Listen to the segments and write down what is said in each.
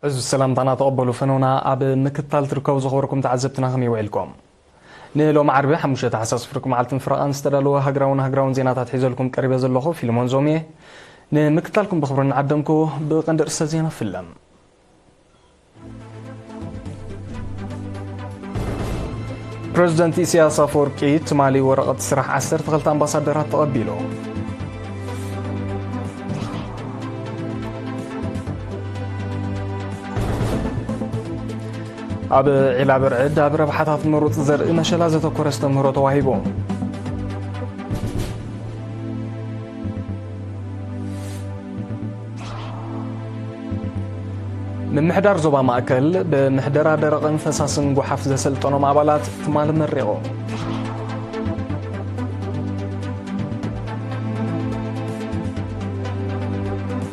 እዚ ሰላምታና ተቐበሉ ፈነውና ኣብ ምክታል ትርከቡ ዝኸበርኩም ተዓዘብትና ከመይ ውዒልኩም? ንሎሚ ዓርቢ ሓሙሽተ ታሕሳስ ፍርቂ መዓልትን ፍረቓን ዝተዳለወ ሃገራውን ሃገራውን ዜናታት ሒዘልኩም ቀሪበ ዘለኹ ፊልሞን ዞም እየ። ንምክታልኩም ብኽብሪ ንዓደምኩ። ብቐንዲ ርእሰ ዜና ፍለም። ፕረዚደንት ኢሳያስ ኣፈወርቂ ትማሊ ወረቐት ስራሕ ዓሰርተ ክልተ ኣምባሳደራት ተቐቢሉ። ኣብ ዒላ ብርዕድ ኣብ ረብሓታት ምሩፅ ዘርኢ መሸላ ዘተኮረ ኣስተምህሮ ተዋሂቡ። ምምሕዳር ዞባ ማእከል ብምሕደራ ደረቕን ፈሳስን ጓሓፍ ዘሰልጠኖም ኣባላት ትማሊ መሪቑ።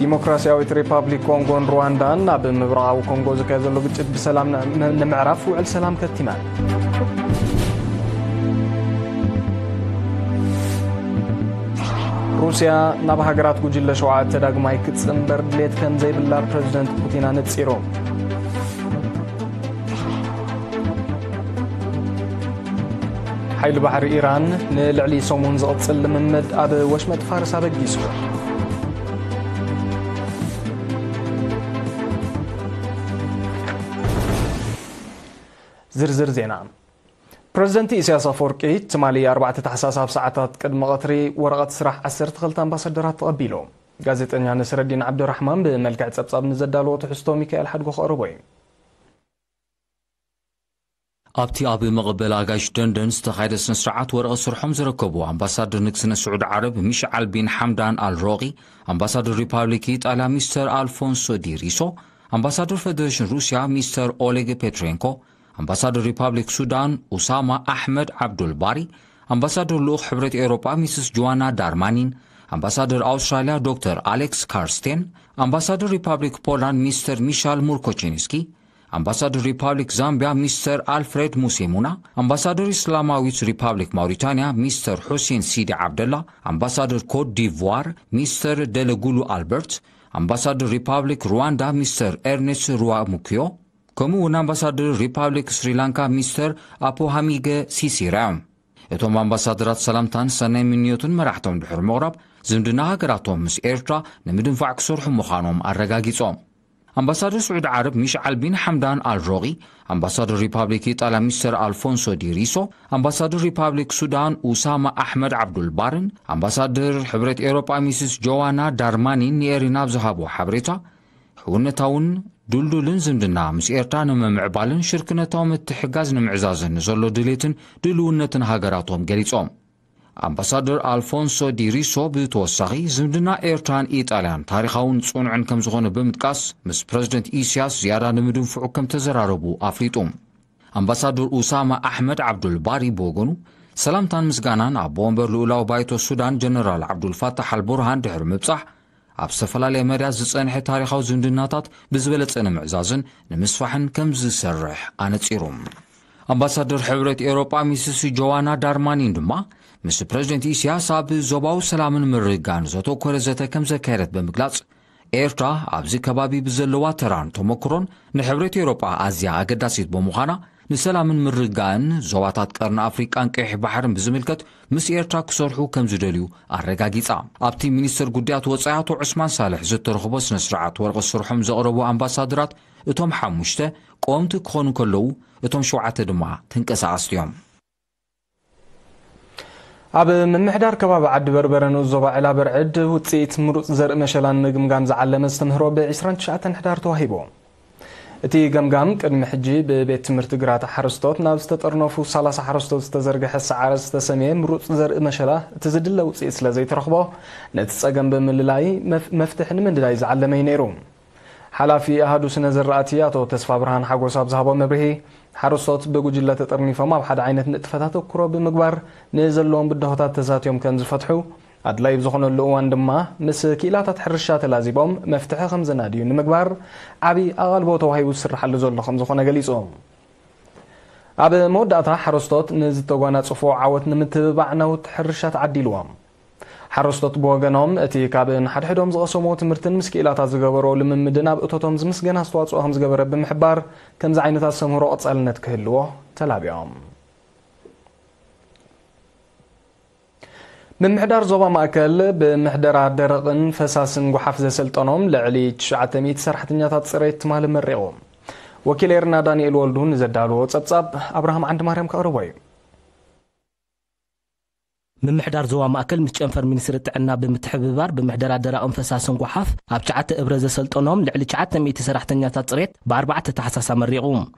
ዲሞክራሲያዊት ሪፓብሊክ ኮንጎን ሩዋንዳን ኣብ ምብራቓዊ ኮንጎ ዝካየድ ዘሎ ግጭት ብሰላም ን-፣ ንምዕራፍ ውዕል ሰላም ከቲመን። ሩስያ ናብ ሃገራት ጉጅለ ሸውዓተ ዳግማይ ክትጽንበር ድሌት ከም ዘይብላ ፕረዚደንት ፑቲን ኣነጺሩ። ሓይሊ ባሕሪ ኢራን ንልዕሊ ሰሙን ዝቕጽል ልምምድ ኣብ ወሽመጥ ፋርስ ኣበጊሱ። ዝርዝር ዜና። ፕረዚደንት ኢሳያስ ኣፈወርቂ ትማሊ ኣርባዕተ ታሕሳስ ኣብ ሰዓታት ቅድሚ ቀትሪ ወረቐት ስራሕ ዓሰርተ ክልተ ኣምባሳደራት ተቐቢሉ። ጋዜጠኛ ነስረዲን ዓብደራሕማን ብመልክዕ ጸብጻብ ንዘዳለዎ ትሕዝቶ ሚካኤል ሓድጎ ክቐርቦ እዩ። ኣብቲ ኣብ መቐበል ኣጋይሽ ደንደን ዝተኻየደ ስነ ስርዓት ወረቐት ስርሖም ዝረከቡ ኣምባሳደር ንግስነት ስዑዲ ዓረብ ሚሽዓል ቢን ሓምዳን ኣል ሮቂ፣ ኣምባሳደር ሪፓብሊክ ኢጣልያ ሚስተር ኣልፎንሶ ዲ ሪሶ፣ ኣምባሳደር ፈደሬሽን ሩስያ ሚስተር ኦሌግ ፔትሬንኮ፣ ኣምባሳደር ሪፓብሊክ ሱዳን ኡሳማ ኣሕመድ ዓብዱል ባሪ፣ ኣምባሳደር ልኡኽ ሕብረት ኤውሮጳ ሚስስ ጆዋና ዳርማኒን፣ ኣምባሳደር ኣውስትራልያ ዶክተር ኣሌክስ ካርስቴን፣ ኣምባሳደር ሪፓብሊክ ፖላንድ ሚስተር ሚሻል ሙርኮቺንስኪ፣ ኣምባሳደር ሪፓብሊክ ዛምቢያ ሚስተር ኣልፍሬድ ሙሴሙና፣ ኣምባሳደር እስላማዊት ሪፓብሊክ ማውሪታንያ ሚስተር ሑሴን ሲዲ ዓብደላ፣ ኣምባሳደር ኮት ዲቯር ሚስተር ደለጉሉ ኣልበርት፣ ኣምባሳደር ሪፓብሊክ ሩዋንዳ ሚስተር ኤርኔስት ሩዋሙክዮ፣ ከምኡ እውን ኣምባሳደር ሪፓብሊክ ስሪላንካ ሚስተር ኣፖሃሚገ ሲሲራ እዮም። እቶም ኣምባሳደራት ሰላምታን ሰናይ ምንዮትን መራሕቶም ድሕሪ ምቕራብ፣ ዝምድና ሃገራቶም ምስ ኤርትራ ንምድንፋዕ ክሰርሑ ምዃኖም ኣረጋጊጾም። ኣምባሳደር ስዑዲ ዓረብ ሚሽዓል ቢን ሓምዳን ኣል ሮቂ፣ ኣምባሳደር ሪፓብሊክ ኢጣልያ ሚስተር ኣልፎንሶ ዲ ሪሶ፣ ኣምባሳደር ሪፓብሊክ ሱዳን ኡሳማ ኣሕመድ ዓብዱል ባርን ኣምባሳደር ሕብረት ኤውሮጳ ሚስስ ጆዋና ዳርማኒን ንኤሪና ኣብ ዝሃብዎ ሓበሬታ፣ ሕውነታውን ድልዱልን ዝምድና ምስ ኤርትራ ንምምዕባልን ሽርክነታዊ ምትሕግጋዝ ንምዕዛዝን ንዘሎ ድሌትን ድልውነትን ሃገራቶም ገሊጾም። ኣምባሳደር ኣልፎንሶ ዲ ሪሶ ብተወሳኺ ዝምድና ኤርትራን ኢጣልያን ታሪኻውን ጽኑዕን ከም ዝኾነ ብምጥቃስ፣ ምስ ፕረዚደንት ኢሳያስ ዝያዳ ንምድንፍዑ ከም ተዘራረቡ ኣፍሊጡ። ኣምባሳደር ኡሳማ ኣሕመድ ዓብዱል ባሪ ብወገኑ፣ ሰላምታን ምስጋናን ኣቦ ወንበር ልኡላዊ ባይቶ ሱዳን ጀነራል ዓብዱል ፋታሕ ኣል ቡርሃን ድሕሪ ምብጻሕ፣ ኣብ ዝተፈላለየ መዳያት ዝጸንሐ ታሪኻዊ ዝምድናታት ብዝበለጸ ንምዕዛዝን ንምስፋሕን ከም ዝሰርሕ ኣነጺሩ። ኣምባሳደር ሕብረት ኤውሮጳ ሚስስ ጆዋና ዳርማኒን ድማ፣ ምስ ፕረዚደንት ኢሳያስ ኣብ ዞባዊ ሰላምን ምርግጋእን ዘተኮረ ዘተ ከም ዘካየደት ብምግላጽ፣ ኤርትራ ኣብዚ ከባቢ ብዘለዋ ተራን ተመክሮን ንሕብረት ኤውሮጳ ኣዝያ ኣገዳሲት ብምዃና፣ ንሰላምን ምርግጋእን ዞባታት ቀርኒ ኣፍሪቃን ቀይሕ ባሕርን ብዝምልከት ምስ ኤርትራ ክሰርሑ ከም ዝደልዩ ኣረጋጊጻ። ኣብቲ ሚኒስተር ጉዳያት ወጻኢ ኣቶ ዑስማን ሳልሕ ዝተረኽቦ ስነ ስርዓት፣ ወረቐት ስርሖም ዘቕረቡ ኣምባሳደራት፣ እቶም ሓሙሽተ ቀወምቲ ክኾኑ ከለዉ፣ እቶም ሸውዓተ ድማ ተንቀሳቐስቲ እዮም። ኣብ ምምሕዳር ከባቢ ዓዲ በርበረ ንኡስ ዞባ ዒላ በርዕድ ውፅኢት ምሩፅ ዘርኢ መሸላን ምግምጋም ዝዓለመ ኣስተምህሮ ብ ዕስራን ትሽዓተን ሕዳር ተዋሂቡ። እቲ ገምጋም ቅድሚ ሕጂ ብቤት ትምህርቲ ግራት ሓረስቶት ናብ ዝተጠርነፉ ሰላሳ ሓረስቶት ዝተዘርግሐ ሰዓረ ዝተሰምየ ምሩፅ ዘርኢ መሸላ እቲ ዝድለ ውፅኢት ስለ ዘይተረኽቦ፣ ነቲ ፀገም ብምልላይ መፍ-፣ መፍትሒ ንምንዳይ ዝዓለመ እዩ ነይሩ። ሓላፊ ኣሃዱ ስነ ዘራእቲ ኣቶ ተስፋ ብርሃን ሓጎስ ኣብ ዝሃቦ መብርሂ፣ ሓረስቶት ብጉጅለ ተጠርኒፎም ኣብ ሓደ ዓይነት ንጥፈታት ኣተኩሮ ብምግባር ንዘለዎም ብድሆታት ተዛትዮም ከም ዝፈትሑ፣ ኣድላዪ ብዝኾነሉ እዋን ድማ ምስ ክኢላታት ሕርሻ ተላዚቦም መፍትሒ ከም ዘናድዩ ንምግባር ዓቢ ኣቓልቦ ተዋሂቡ ዝስርሓሉ ዘሎ ከም ዝኾነ ገሊጹ። ኣብ መወዳእታ ሓረስቶት ንዝተጓናጽፎ ዓወት ንምትብባዕ ናውቲ ሕርሻ ተዓዲልዎም። ሓረስቶት ብወገኖም፣ እቲ ካብ ንሓድሕዶም ዝቐሰምዎ ትምህርትን ምስ ክኢላታት ዝገበርዎ ልምምድን ኣብ እቶቶም ዝምስገን ኣስተዋፅኦ ከም ዝገበረ ብምሕባር፣ ከምዚ ዓይነት ኣስተምህሮ ቀፃልነት ክህልዎ ተላቢዖም። ምምሕዳር ዞባ ማእከል ብምሕደራ ደረቕን ፈሳስን ጓሓፍ ዘሰልጠኖም ልዕሊ ትሽዓተ ሚእቲ ሰራሕተኛታት ጽሬት ትማሊ መሪቑ። ወኪል ኤርና ዳንኤል ወልዱ ንዘዳለዎ ጸብጻብ፣ ኣብርሃም ዓንድማርያም ከቕርቦ እዩ። ምምሕዳር ዞባ ማእከል ምስ ጨንፈር ሚኒስትሪ ጥዕና ብምትሕብባር፣ ብምሕደራ ደረቕን ፈሳስን ጓሓፍ ኣብ ትሽዓተ እብረ ዘሰልጠኖም ልዕሊ ትሽዓተ ሚእቲ ሰራሕተኛታት ጽሬት ብኣርባዕተ ታሕሳስ ኣመሪቑ።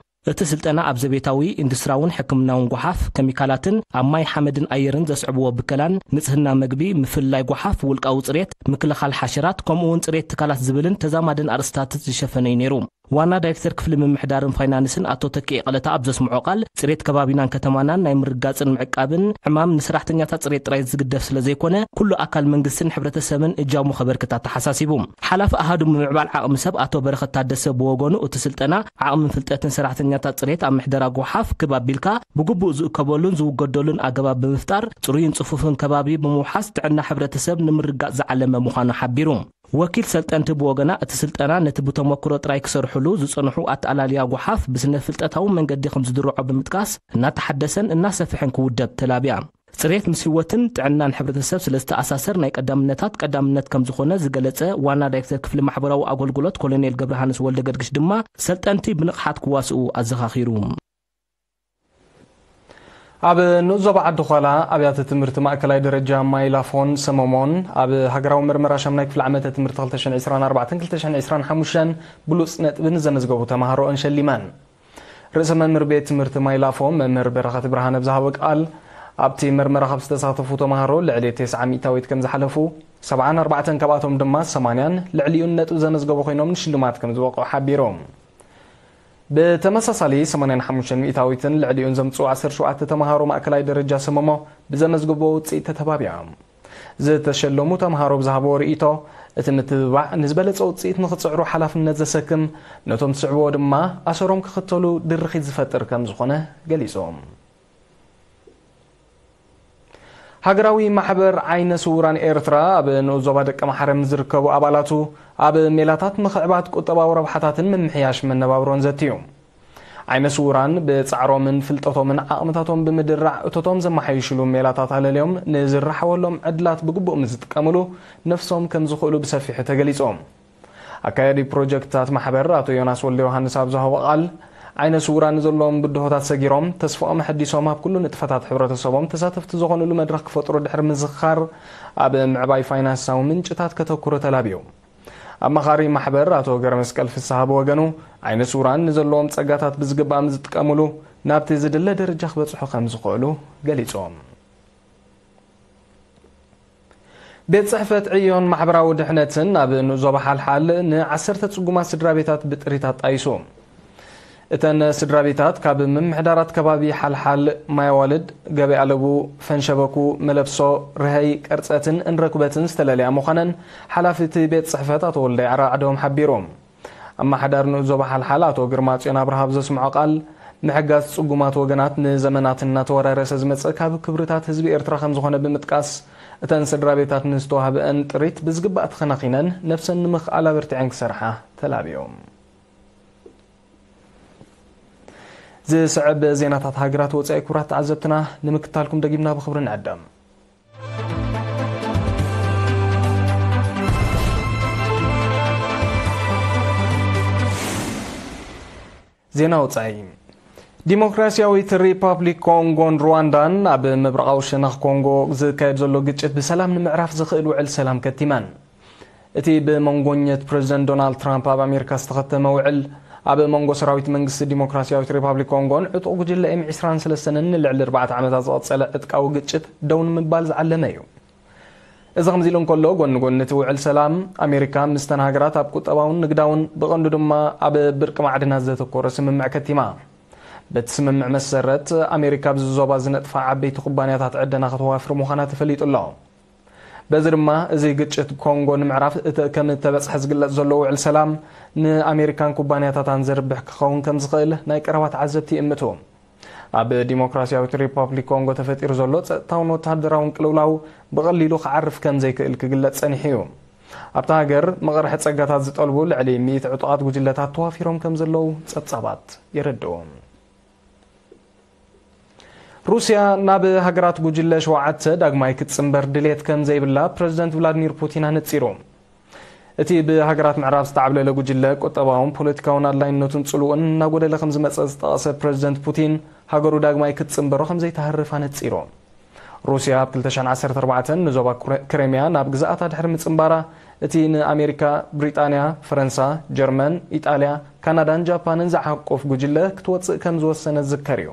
እቲ ስልጠና ኣብ ዘቤታዊ፣ ኢንዱስትራውን ሕክምናውን ጓሓፍ፣ ኬሚካላትን ኣብ ማይ፣ ሓመድን ኣየርን ዘስዕብዎ ብከላን ንጽህና መግቢ፣ ምፍልላይ ጓሓፍ፣ ውልቃዊ ጽሬት፣ ምክልኻል ሓሸራት፣ ከምኡ እውን ጽሬት ትካላት ዝብልን ተዛማድን ኣርእስታት ዝሸፈነ እዩ ነይሩ። ዋና ዳይሬክተር ክፍሊ ምምሕዳርን ፋይናንስን ኣቶ ተኪኤ ቀለታ ኣብ ዘስምዖ ቃል፣ ጽሬት ከባቢናን ከተማናን ናይ ምርጋጽን ምዕቃብን ዕማም ንሰራሕተኛታት ጽሬት ጥራይ ዝግደፍ ስለ ዘይኮነ፣ ኩሉ ኣካል መንግስትን ሕብረተሰብን እጃሙ ከበርክት ኣተሓሳሲቡ። ሓላፊ ኣሃዱ ምምዕባል ዓቕሚ ሰብ ኣቶ በረኸት ታደሰ ብወገኑ፣ እቲ ስልጠና ዓቕምን ፍልጠትን ሰራሕተኛታት ጽሬት ኣብ ምሕደራ ጓሓፍ ክብ ኣቢልካ ብግቡእ ዝእከበሉን ዝውገደሉን ኣገባብ ብምፍጣር፣ ጽሩይን ጽፉፍን ከባቢ ብምውሓስ ጥዕና ሕብረተሰብ ንምርጋጽ ዝዓለመ ምዃኑ ሓቢሩ። ወኪል ሰልጠንቲ ብወገና፣ እቲ ስልጠና ነቲ ብተመክሮ ጥራይ ክሰርሕሉ ዝጸንሑ ኣተኣላልያ ጓሓፍ ብስነ ፍልጠታዊ መንገዲ ከም ዝድርዖ ብምጥቃስ፣ እናተሓደሰን እናሰፍሐን ክውደብ ተላብያ። ጽሬት ምስ ህይወትን ጥዕናን ሕብረተሰብ ስለ ዝተኣሳሰር፣ ናይ ቀዳምነታት ቀዳምነት ከም ዝኾነ ዝገለጸ ዋና ዳይሬክተር ክፍሊ ማሕበራዊ ኣገልግሎት ኮሎኔል ገብረሃንስ ወልደገርግሽ ድማ፣ ሰልጠንቲ ብንቕሓት ክዋስኡ ኣዘኻኺሩ። ኣብ ንኡስ ዞባ ዓዲ ዃላ ኣብያተ ትምህርቲ ማእከላይ ደረጃ ማይላፎን ሰመሞን ኣብ ሃገራዊ መርመራ ሻምናይ ክፍሊ ዓመተ ትምህርቲ ክልተ ሽሕን ዕስራን ኣርባዕተን ክልተ ሽሕን ዕስራን ሓሙሽተን ብሉጽ ነጥቢ ንዘመዝገቡ ተማሃሮኣን ሸሊመን። ርእሰ መምህር ቤት ትምህርቲ ማይላፎ መምህር በረኸት ብርሃነ ብዝሃቦ ቃል፣ ኣብቲ መርመራ ካብ ዝተሳተፉ ተማሃሮ ልዕሊ ተስዓ ሚእታዊት ከም ዝሓለፉ፣ ሰብዓን ኣርባዕተን ካብኣቶም ድማ ሰማንያን ልዕሊኡን ነጥቢ ዘመዝገቡ ኮይኖም ንሽልማት ከም ዝበቕዑ ሓቢሩ። ብተመሳሳሊ ሰማንያን ሓሙሽተን ሚእታዊትን ልዕሊኡን ዘምጽኡ ዓሰርተ ሸውዓተ ተማሃሮ ማእከላይ ደረጃ ሰመሞ ብዘመዝግብዎ ውጽኢት ተተባቢዖም። ዝተሸለሙ ተምሃሮ ብዝሃብዎ ርእይቶ፣ እቲ ምትብባዕ ንዝበለጸ ውጽኢት ንኽጽዕሩ ሓላፍነት ዘሰክም፣ ነቶም ዝስዕብዎ ድማ ኣሰሮም ክኽተሉ ድርኺት ዝፈጥር ከም ዝኾነ ገሊጾም። ሃገራዊ ማሕበር ዓይነ ስውራን ኤርትራ ኣብ ንኡስ ዞባ ደቀ ማሕረም ዝርከቡ ኣባላቱ ኣብ ሜላታት ምኽዕባት ቁጠባዊ ረብሓታትን ምምሕያሽ መነባብሮን ዘትዩ። ዓይነ ስውራን ብጻዕሮምን ፍልጠቶምን ዓቕምታቶም ብምድራዕ እቶቶም ዘመሓይሽሉ ሜላታት ኣለልዮም ንዝረሓወሎም ዕድላት ብግቡእ ምስ ዝጥቀምሉ ነፍሶም ከም ዝኽእሉ ብሰፊሑ ተገሊጹ። ኣካያዲ ፕሮጀክትታት ማሕበር ኣቶ ዮናስ ወልደ ዮሃንስ ኣብ ዝሃቦ ቃል፣ ዓይነ ስውራን ንዘለዎም ብድሆታት ሰጊሮም ተስፋኦም ኣሐዲሶም ኣብ ኩሉ ንጥፈታት ሕብረተሰቦም ተሳተፍቲ ዝኾኑሉ መድረኽ ክፈጥሩ ድሕሪ ምዝኽኻር፣ ኣብ ምዕባይ ፋይናንሳዊ ምንጭታት ከተኩሩ ተላብዩ። ኣማኻሪ ማሕበር ኣቶ ገረመስቀል ፍስሃ ብወገኑ፣ ዓይነ ስውራን ንዘለዎም ጸጋታት ብዝግባእ ምስ ዝጥቀምሉ ናብቲ ዝድለ ደረጃ ክበጽሑ ከም ዝኽእሉ ገሊጾም። ቤት ጽሕፈት ዕዮን ማሕበራዊ ድሕነትን ኣብ ንኡስ ዞባ ሓልሓል ንዓሰርተ ጽጉማት ስድራ ቤታት ብጥሪት ኣጣይሱ። እተን ስድራ ቤታት ካብ ምምሕዳራት ከባቢ ሓልሓል፣ ማይ ኣዋልድ፣ ገበያ ኣለቡ፣ ፈንሸበኩ፣ መለብሶ፣ ርሀይ፣ ቀርጸትን እንረክበትን ዝተለለያ ምዃነን ሓላፊ እቲ ቤት ጽሕፈት ኣቶ ወልዳይ ኣራዕዶም ሓቢሩ። ኣመሓዳሪ ንኡስ ዞባ ሓልሓል ኣቶ ግርማጽዮን ኣብርሃ ኣብ ዘስምዖ ቃል፣ ምሕጋዝ ጽጉማት ወገናት ንዘመናት እናተወራረሰ ዝመጽእ ካብ ክብርታት ህዝቢ ኤርትራ ከም ዝኾነ ብምጥቃስ፣ እተን ስድራ ቤታት ንዝተዋህበአን ጥሪት ብዝግባእ ተኸናኺነን ነብሰን ንምኽኣል ኣበርቲዐን ክሰርሓ ተላብዮም። ዝስዕብ ዜናታት ሃገራት ወጻኢ ክቡራት ተዓዘብትና ንምክታልኩም ደጊምና ብኽብሪ ንዕደም። ዜና ወጻኢ። ዲሞክራሲያዊት ሪፓብሊክ ኮንጎን ሩዋንዳን ኣብ ምብራቓዊ ሸነኽ ኮንጎ ዝካየድ ዘሎ ግጭት ብሰላም ንምዕራፍ ዝኽእል ውዕል ሰላም ከቲመን። እቲ ብመንጎኘት ፕሬዚደንት ዶናልድ ትራምፕ ኣብ ኣሜሪካ ዝተኸተመ ውዕል፣ ኣብ መንጎ ሰራዊት መንግስቲ ዲሞክራሲያዊት ሪፓብሊክ ኮንጎን ዕጡቕ ጉጅለ ኤም ዕስራን ሰለስተን ንልዕሊ ኣርባዕተ ዓመታት ዝቐጸለ ዕጥቃዊ ግጭት ደው ንምባል ዝዓለመ እዩ። እዚ ከምዚ ኢሉ እንከሎ፣ ጎኒ ጎኒ እቲ ውዕል ሰላም፣ ኣሜሪካ ምስተን ሃገራት ኣብ ቁጠባውን ንግዳውን፣ ብቐንዱ ድማ ኣብ ብርቂ ማዕድናት ዘተኮረ ስምምዕ ከቲማ። በቲ ስምምዕ መሰረት፣ ኣሜሪካ ኣብዚ ዞባ ዝነጥፋ ዓበይቲ ኩባንያታት ዕደና ከተዋፍር ምዃና ተፈሊጡ ኣሎ። በዚ ድማ፣ እዚ ግጭት ኮንጎ ንምዕራፍ እተ-፣ ከም እተበጽሐ ዝግለጽ ዘሎ ውዕል ሰላም፣ ንኣሜሪካን ኩባንያታታን ዘርብሕ ክኸውን ከም ዝኽእል ናይ ቀረባ ተዓዘብቲ ይእምቱ። ኣብ ዲሞክራሲያዊት ሪፓብሊክ ኮንጎ ተፈጢሩ ዘሎ ጸጥታውን ወተሃደራውን ቅልውላው ብቐሊሉ ክዓርፍ ከም ዘይክእል ክግለጽ ጸኒሑ እዩ። ኣብታ ሃገር መቕርሒ ጸጋታት ዝጠልቡ ልዕሊ ሚእቲ ዕጡቓት ጉጅለታት ተዋፊሮም ከም ዘለዉ ጸብጻባት የረድኡ። ሩስያ ናብ ሃገራት ጉጅለ ሸውዓተ ዳግማይ ክትጽንበር ድሌት ከም ዘይብላ ፕረዚደንት ቭላድሚር ፑቲን ኣነጺሩ። እቲ ብሃገራት ምዕራብ ዝተዓብለለ ጉጅለ ቁጠባውን ፖለቲካውን ኣድላይነቱን ጽልኡን እናጎደለ ከም ዝመጸ ዝጠቐሰ ፕረዚደንት ፑቲን፣ ሃገሩ ዳግማይ ክትጽንበሮ ከም ዘይተሃርፍ ኣነጺሩ። ሩስያ ኣብ ክልተ ሽሕን ዓሰርተ ኣርባዕተን ንዞባ ኩረ-፣ ክሬምያ ናብ ግዝኣታ ድሕሪ ምጽንባራ፣ እቲ ንኣሜሪካ፣ ብሪጣንያ፣ ፈረንሳ፣ ጀርመን፣ ኢጣልያ፣ ካናዳን ጃፓንን ዝዓቁፍ ጉጅለ ክትወጽእ ከም ዝወሰነ ዝዝከር እዩ።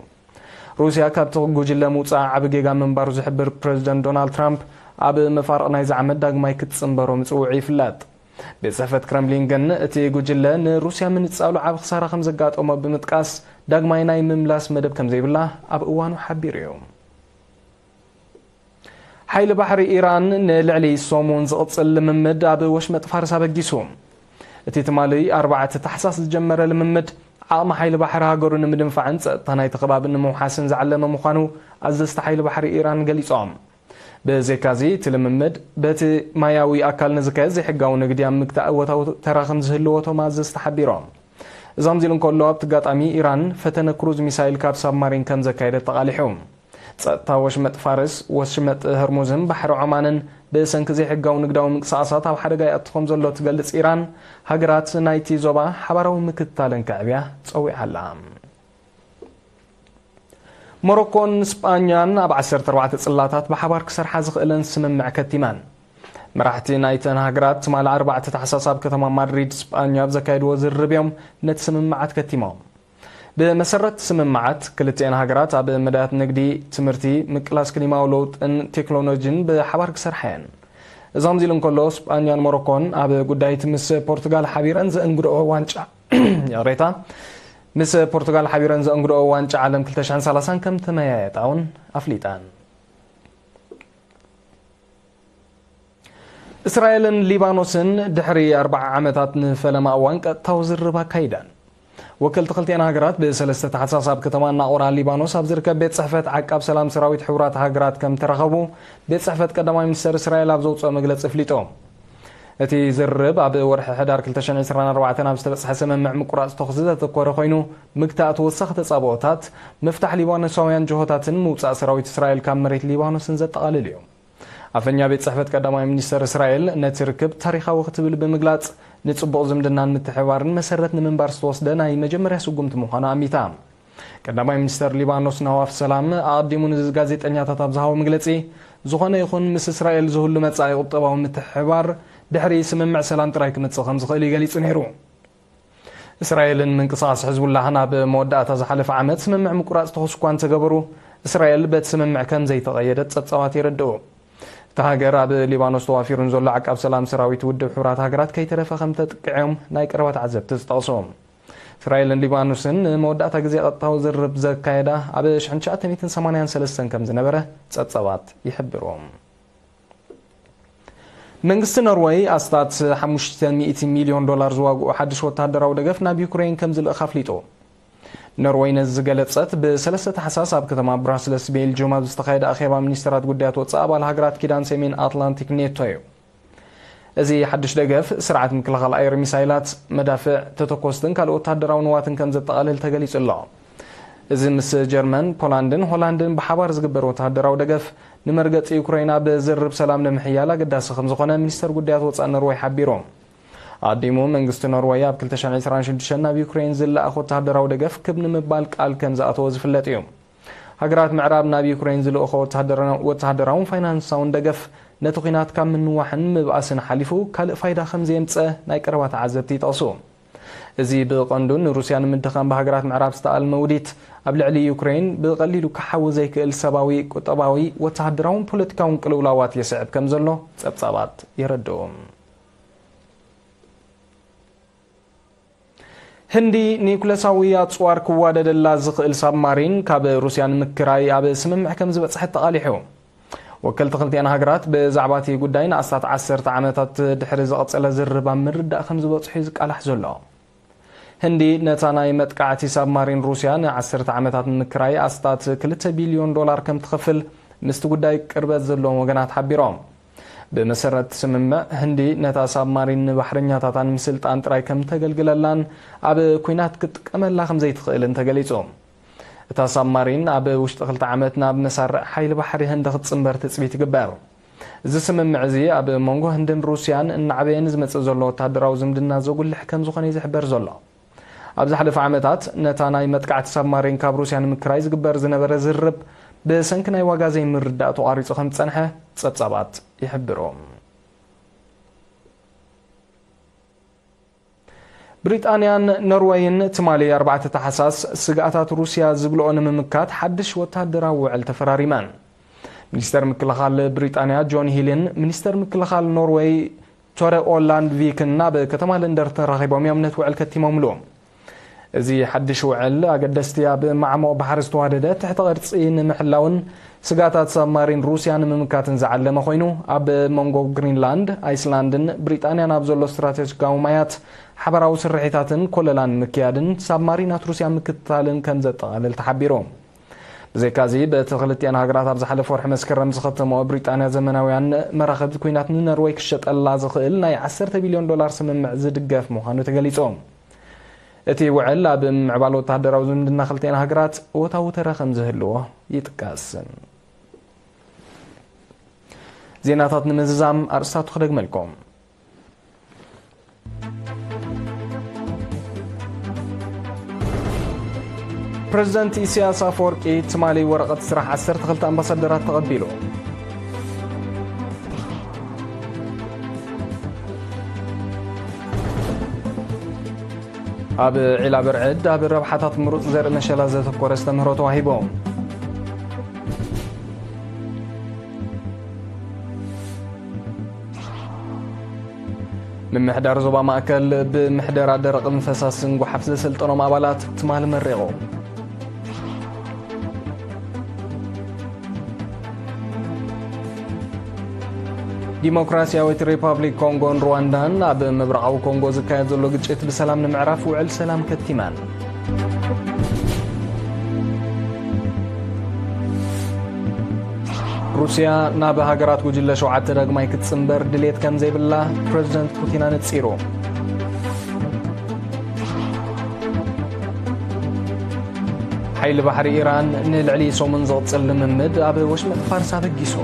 ሩስያ ካብቲ ጉጅለ ምውጻእ ዓቢ ጌጋ ምንባሩ ዝሕብር ፕረዚደንት ዶናልድ ትራምፕ፣ ኣብ መፋርቕ ናይዚ ዓመት ዳግማይ ክትጽንበሮ ምጽውዑ ይፍለጥ። ቤት ጽሕፈት ክረምሊን ግን፣ እቲ ጉጅለ ንሩስያ ምንጻሉ ዓቢ ክሳራ ከም ዘጋጠሞ ብምጥቃስ፣ ዳግማይ ናይ ምምላስ መደብ ከም ዘይብላ ኣብ እዋኑ ሓቢሩ እዩ። ሓይሊ ባሕሪ ኢራን ንልዕሊ ሰሙን ዝቕጽል ልምምድ ኣብ ወሽመጥ ፋርስ ኣበጊሱ። እቲ ትማሊ ኣርባዕተ ታሕሳስ ዝጀመረ ልምምድ፣ ዓቕሚ ሓይሊ ባሕሪ ሃገሩ ንምድንፋዕን ጸጥታ ናይቲ ከባቢ ንምውሓስን ዝዓለመ ምዃኑ ኣዘዝቲ ሓይሊ ባሕሪ ኢራን ገሊጾም። ብዘይካዚ፣ እቲ ልምምድ በቲ ማያዊ ኣካል ንዝካየድ ዘይሕጋዊ ንግዲ ኣብ ምግታእ እወታዊ ተራ ከም ዝህልዎ እቶም ኣዘዝቲ ሓቢሮም። እዞም ዚሉ እንከሎ፣ ኣብቲ ኣጋጣሚ ኢራን ፈተነ ክሩዝ ሚሳይል ካብ ሳብማሪን ከም ዘካየደት ተቓሊሑ። ጸጥታ ወሽመጥ ፋርስ፣ ወሽመጥ ህርሙዝን ባሕሪ ዖማንን ብሰንኪ ዘይሕጋዊ ንግዳዊ ምንቅስቓሳት ኣብ ሓደጋ ይኣቱ ከም ዘሎ ትገልጽ ኢራን፣ ሃገራት ናይቲ ዞባ ሓባራዊ ምክትታለን ከዕብያ ጸዊዓ ኣላ። ሞሮኮን ስጳኛን ኣብ ዓሰርተ ኣርባዕተ ጽላታት ብሓባር ክሰርሓ ዝኽእለን ስምምዕ ከቲመን። መራሕቲ ናይተን ሃገራት ትማሊ ኣርባዕተ ታሕሳስ ኣብ ከተማ ማድሪድ ስጳኛ ኣብ ዘካየድዎ ዝርርብ እዮም ነቲ ስምምዓት ከቲሞም። ብመሰረት ስምምዓት፣ ክልቲኤን ሃገራት ኣብ መዳያት ንግዲ፣ ትምህርቲ፣ ምቅላስ ክሊማዊ ለውጥን ቴክኖሎጂን ብሓባር ክሰርሓ እየን። እዞም ዚሉ እንከሎ፣ ስጳኛን ሞሮኮን ኣብ ጉዳይ እቲ ምስ ፖርቱጋል ሓቢረን ዘእንግድኦ ዋንጫ፣ ይቕሬታ፣ ምስ ፖርቱጋል ሓቢረን ዘእንግድኦ ዋንጫ ዓለም ክልተ ሽሕን ሰላሳን ከም ተመያየጣ እውን ኣፍሊጠን። እስራኤልን ሊባኖስን ድሕሪ ኣርብዓ ዓመታት ንፈለማ እዋን ቀጥታዊ ዝርርብ ኣካይደን። ወከልቲ ክልቲኤን ሃገራት ብሰለስተ ታሕሳስ ኣብ ከተማ ናቑራ ሊባኖስ ኣብ ዝርከብ ቤት ጽሕፈት ዓቃብ ሰላም ሰራዊት ሕቡራት ሃገራት ከም ተራኸቡ ቤት ጽሕፈት ቀዳማይ ሚኒስተር እስራኤል ኣብ ዘውጽኦ መግለጺ ኣፍሊጡ። እቲ ዝርርብ ኣብ ወርሒ ሕዳር ክልተ ሽሕን ዕስራን ኣርባዕተን ኣብ ዝተበጽሐ ስምምዕ ምቁራጽ ተኹሲ ዘተኮረ ኮይኑ፣ ምግታእ ተወሳኺ ተጻብኦታት፣ ምፍታሕ ሊባኖሳውያን ጅሆታትን ምውጻእ ሰራዊት እስራኤል ካብ መሬት ሊባኖስን ዘጠቓልል እዩ። ኣፈኛ ቤት ጽሕፈት ቀዳማይ ሚኒስተር እስራኤል ነቲ ርክብ ታሪኻዊ ክትብል ብምግላጽ፣ ንጽቡቕ ዝምድናን ምትሕብባርን መሰረት ንምንባር ዝተወስደ ናይ መጀመርያ ስጉምቲ ምዃኑ ኣሚታ። ቀዳማይ ሚኒስተር ሊባኖስ ናዋፍ ሰላም ኣቐዲሙ ንጋዜጠኛታት ኣብ ዝሃቦ መግለጺ፣ ዝኾነ ይኹን ምስ እስራኤል ዝህሉ መጻኢ ቁጠባዊ ምትሕብባር ድሕሪ ስምምዕ ሰላም ጥራይ ክመጽእ ከም ዝኽእል እዩ ገሊጹ ነይሩ። እስራኤልን ምንቅስቓስ ሕዝቡላህን ኣብ መወዳእታ ዝሓለፈ ዓመት ስምምዕ ምቁራጽ ተኹሲ እኳ እንተገበሩ፣ እስራኤል በቲ ስምምዕ ከም ዘይተቐየደት ጸብጻባት የረድኡ። እታ ሃገር ኣብ ሊባኖስ ተዋፊሩ ንዘሎ ዓቃብ ሰላም ሰራዊት ውድብ ሕቡራት ሃገራት ከይተረፈ ከም ተጥቅዕዮም ናይ ቀረባ ተዓዘብቲ ዝጠቕሱ። እስራኤልን ሊባኖስን ንመወዳእታ ግዜ ቀጥታዊ ዝርርብ ዘካየዳ ኣብ ሽሕን ትሽዓተ ሚእትን ሰማንያን ሰለስተን ከም ዝነበረ ጸብጻባት ይሕብሩ። መንግስቲ ኖርወይ ኣስታት ሓሙሽተ ሚእቲ ሚልዮን ዶላር ዝዋግኡ ሓድሽ ወተሃደራዊ ደገፍ ናብ ዩክሬን ከም ዝልእኽ ኣፍሊጡ። ኖርወይ ነዚ ዝገለጸት ብሰለስተ ታሕሳስ ኣብ ከተማ ብራስለስ ቤልጅዩም ኣብ ዝተኻየደ ኣኼባ ሚኒስተራት ጉዳያት ወጻኢ ኣባል ሃገራት ኪዳን ሰሜን ኣትላንቲክ ኔቶ እዩ። እዚ ሓድሽ ደገፍ ስርዓት ምክልኻል ኣየር፣ ሚሳይላት፣ መዳፍዕ፣ ተተኮስትን ካልእ ወተሃደራዊ ንዋትን ከም ዘጠቓልል ተገሊጹ ኣሎ። እዚ ምስ ጀርመን፣ ፖላንድን ሆላንድን ብሓባር ዝግበር ወተሃደራዊ ደገፍ ንመርገጺ ዩክረይን ኣብ ዝርርብ ሰላም ንምሕያል ኣገዳሲ ከም ዝኾነ ሚኒስተር ጉዳያት ወጻኢ ኖርወይ ሓቢሩ። ኣዲሙ መንግስቲ ኖርወይ ኣብ ክልተ ሽሕን ዕስራን ሽዱሽተን ናብ ዩክረይን ዝለኣኽ ወተሃደራዊ ደገፍ ክብ ንምባል ቃል ከም ዝኣተወ ዝፍለጥ እዩ። ሃገራት ምዕራብ ናብ ዩክረይን ዝልእኾ ወተሃደራ-፣ ወተሃደራውን ፋይናንሳውን ደገፍ ነቲ ኲናት ካብ ምንዋሕን ምብኣስን ሓሊፉ ካልእ ፋይዳ ከም ዘየምጸ ናይ ቀረባ ተዓዘብቲ ይጠቕሱ። እዚ ብቐንዱ ንሩስያ ንምድኻም ብሃገራት ምዕራብ ዝተኣልመ ውዲት፣ ኣብ ልዕሊ ዩክረይን ብቐሊሉ ክሓዊ ዘይክእል ሰብኣዊ፣ ቁጠባዊ፣ ወተሃደራውን ፖለቲካውን ቅልውላዋት የስዕብ ከም ዘሎ ጸብጻባት የረድኡ። ህንዲ ኒውክለሳዊ ኣጽዋር ክዋደደላ ዝኽእል ሳብማሪን ካብ ሩስያ ንምክራይ ኣብ ስምምዕ ከም ዝበጽሐት ተቓሊሑ። ወከልቲ ክልቲኣን ሃገራት ብዛዕባ እቲ ጉዳይ ንኣስታት ዓሰርተ ዓመታት ድሕሪ ዝቐጸለ ዝርርብ ኣብ ምርዳእ ከም ዝበጽሑ እዩ ዝቃላሕ ዘሎ። ህንዲ ነታ ናይ መጥቃዕቲ ሳብማሪን ሩስያ ንዓሰርተ ዓመታት ንምክራይ ኣስታት ክልተ ቢልዮን ዶላር ከም ትኸፍል ምስቲ ጉዳይ ቅርበት ዘለዎም ወገናት ሓቢሮም። ብመሰረት ስምምዕ፣ ህንዲ ነታ ሳብማሪን ንባሕረኛታታን ምስልጣን ጥራይ ከም ተገልግለላን ኣብ ኲናት ክትጥቀመላ ከም ዘይትኽእልን ተገሊጹ። እታ ሳብማሪን ኣብ ውሽጢ ክልተ ዓመት ናብ መሳርዕ ሓይሊ ባሕሪ ህንዲ ክትጽንበር ትጽቢት ይግበር። እዚ ስምምዕ እዚ ኣብ መንጎ ህንድን ሩስያን እናዓበየ ንዝመጽእ ዘሎ ወታደራዊ ዝምድና ዘጉልሕ ከም ዝኾነ እዩ ዝሕበር ዘሎ። ኣብ ዝሓለፈ ዓመታት ነታ ናይ መጥቃዕቲ ሳብማሪን ካብ ሩስያ ንምክራይ ዝግበር ዝነበረ ዝርርብ ብሰንኪ ናይ ዋጋ ዘይምርዳእ ተቋሪጹ ከም ዝጸንሐ ጸብጻባት ይሕብሩ። ብሪጣንያን ኖርወይን ትማሊ ኣርባዕተ ታሕሳስ ስግኣታት ሩስያ ዝብልኦ ንምምካት ሓድሽ ወታደራዊ ውዕል ተፈራሪመን። ሚኒስተር ምክልኻል ብሪጣንያ ጆን ሂልን ሚኒስተር ምክልኻል ኖርወይ ቶረ ኦላንድ ቪክን ኣብ ከተማ ለንደን ተራኺቦም እዮም ነቲ ውዕል ከቲሞምሉ። እዚ ሓድሽ ውዕል ኣገደስቲ ኣብ ማዕሙቕ ባሕሪ ዝተዋደደ ትሕተ ቅርጺ ንምሕላውን ስጋታት ሳብማሪን ሩስያ ንምምካትን ዝዓለመ ኮይኑ፣ ኣብ መንጎ ግሪንላንድ፣ ኣይስላንድን ብሪጣንያን ኣብ ዘሎ ስትራቴጂካዊ ማያት ሓበራዊ ስርሒታትን ኮለላን ምክያድን ሳብማሪናት ሩስያ ምክትታልን ከም ዘጠቓልል ተሓቢሩ። ብዘይካዚ፣ በቲ ክልቲኣን ሃገራት ኣብ ዝሓለፈ ወርሒ መስከረም ዝኸተመኦ ብሪጣንያ ዘመናውያን መራኸብቲ ኲናት ንኖርወይ ክሸጠላ ዝኽእል ናይ ዓሰርተ ቢልዮን ዶላር ስምምዕ ዝድገፍ ምዃኑ ተገሊጹ። እቲ ውዕል ኣብ ምምዕባል ወተሃደራዊ ዝምድና ክልቲኣን ሃገራት እወታዊ ተራ ከም ዝህልዎ ይጥቀስ። ዜናታት ንምዝዛም ኣርእስታቱ ክደግመልኩም። ፕሬዝደንት ኢሳያስ ኣፈወርቂ ትማሊ ወረቐት ስራሕ ዓሰርተ ክልተ ኣምባሳደራት ተቐቢሉ። ኣብ ዒላ በርዕድ ኣብ ረብሓታት ምሩፅ ዘርኢ መሸላ ዘተኮረ ኣስተምህሮ ተዋሂቡ። ምምሕዳር ዞባ ማእከል ብምሕደራ ደረቕን ፈሳስን ጓሓፍ ዘሰልጠኖም ኣባላት ትማሊ መሪቑ። ዲሞክራሲያዊት ሪፓብሊክ ኮንጎን ሩዋንዳን ኣብ ምብራቓዊ ኮንጎ ዝካየድ ዘሎ ግጭት ብሰላም ንምዕራፍ ውዕል ሰላም ከቲመን። ሩስያ ናብ ሃገራት ጉጅለ ሸውዓተ ዳግማይ ክትጽንበር ድሌት ከም ዘይብላ ፕረዚደንት ፑቲን ኣነጺሩ። ሓይሊ ባሕሪ ኢራን ንልዕሊ ሰሙን ዝቕጽል ልምምድ ኣብ ወሽመጥ ፋርስ ኣበጊሱ።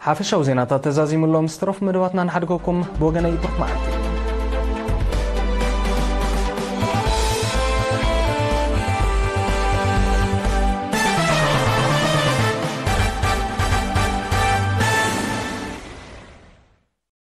ሓፈሻዊ ዜናታት ተዛዚሙ ኣሎ። ምስ ተረፉ መደባትና ንሓድገኩም። ብወገነይ ብሩኽ መዓልቲ።